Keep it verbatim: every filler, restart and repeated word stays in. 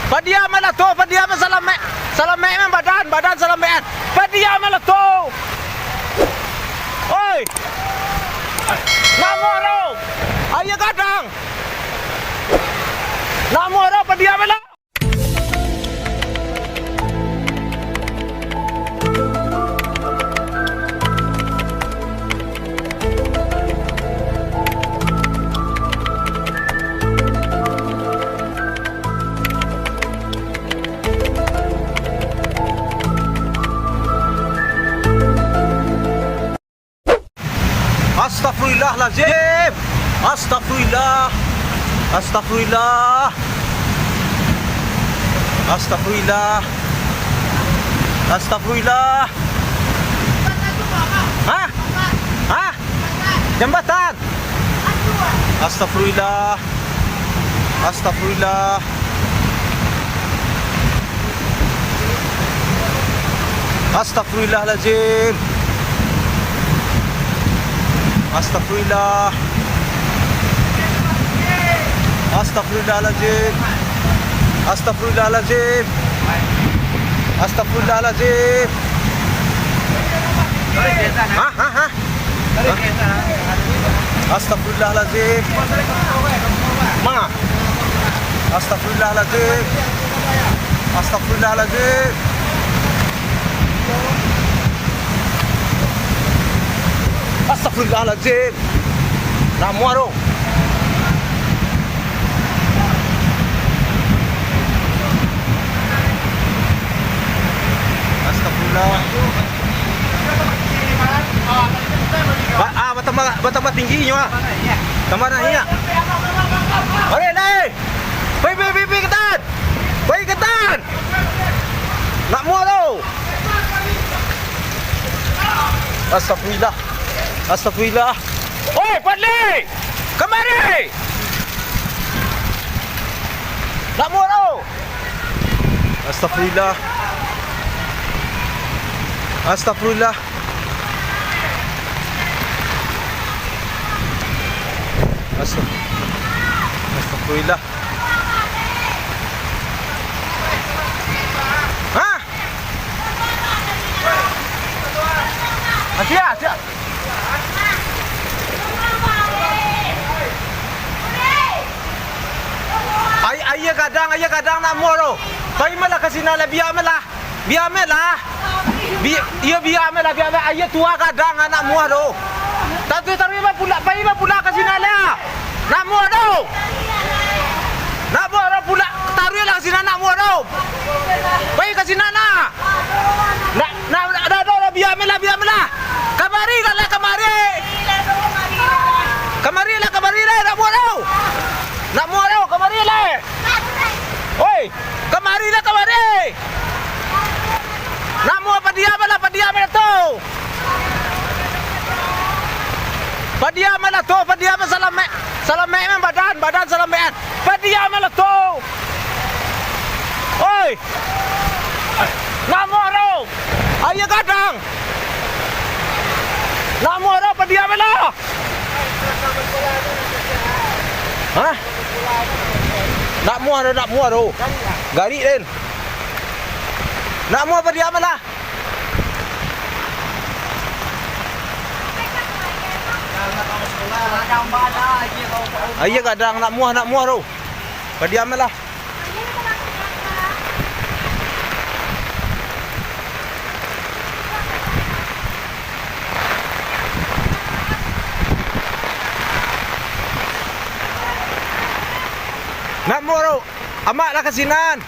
Padiam lah tu, padiam, salamek, salamek badan, badan salamek. Padiam lah tu. Oi. Nak moro. Ayo gadang. Nak moro, padiam lah. Astagfirullahalazim. Astagfirullah. Astagfirullah. Astagfirullah. Astagfirullah. Hah? Hah? Jambatan. Astagfirullah. Astagfirullah. Astagfirullahalazim. Astagfirullah. Astagfirullahalazim. Astagfirullahalazim. Astagfirullahalazim. Hah? Hah? Hah? Astagfirullahalazim. Ma. Astagfirullahalazim. Astagfirullahalazim. Astagfirullahalazim. Namuah tu. Astagfirullah. Ba-, ah, batambah, batambah tinggi nyo, ah. Tambah naik, ah. Oi, lai. Pai, pai, pai, pai, ketan. Pai, ketan. Nak muah tu. Astagfirullah. Astagfirullah. Oi, Fadli! Kamari! Nak muah tu! Astagfirullah. Astagfirullah. Astag-, astagfirullah. Hah? Asia, asia. Ai-, aia gadang, aia gadang nak muah tu. Pai malah ka sinan lah, bia malah. Bia malah. Bi-, iyo, bia malah, bia malah. Aia tuah gadang nak muah tu. Tantu taruih bapulak, pai bapulak ka sinan lah. Nak muah tu. Nak muah tu pulak, taruih lah ka sinan nak muah tu. Pai ka sinan lah. Nak, nak, nak, nak, nak, bia malah, bia malah. Kamari lah, kamari. Kamari lah, kamari lah, nak muah tu. Nak muah tu, kamari lah. Oi, kamari lah, kamari. Nak muah padiam lah, padiam lah tu. Padiam lah tu, padiam, salamek, salamek badan, badan salamek. Padiam lah tu. Oi. Nak muah tu. Aia gadang. Nak muah tu, padiam lah. Hah? Nak muah tu, nak muah tu. Garik den. Nak muah padiam lah. Aia gadang nak muah, nak muah tu. Padiam lah. Nak muah tu. Amak lah ka sinan.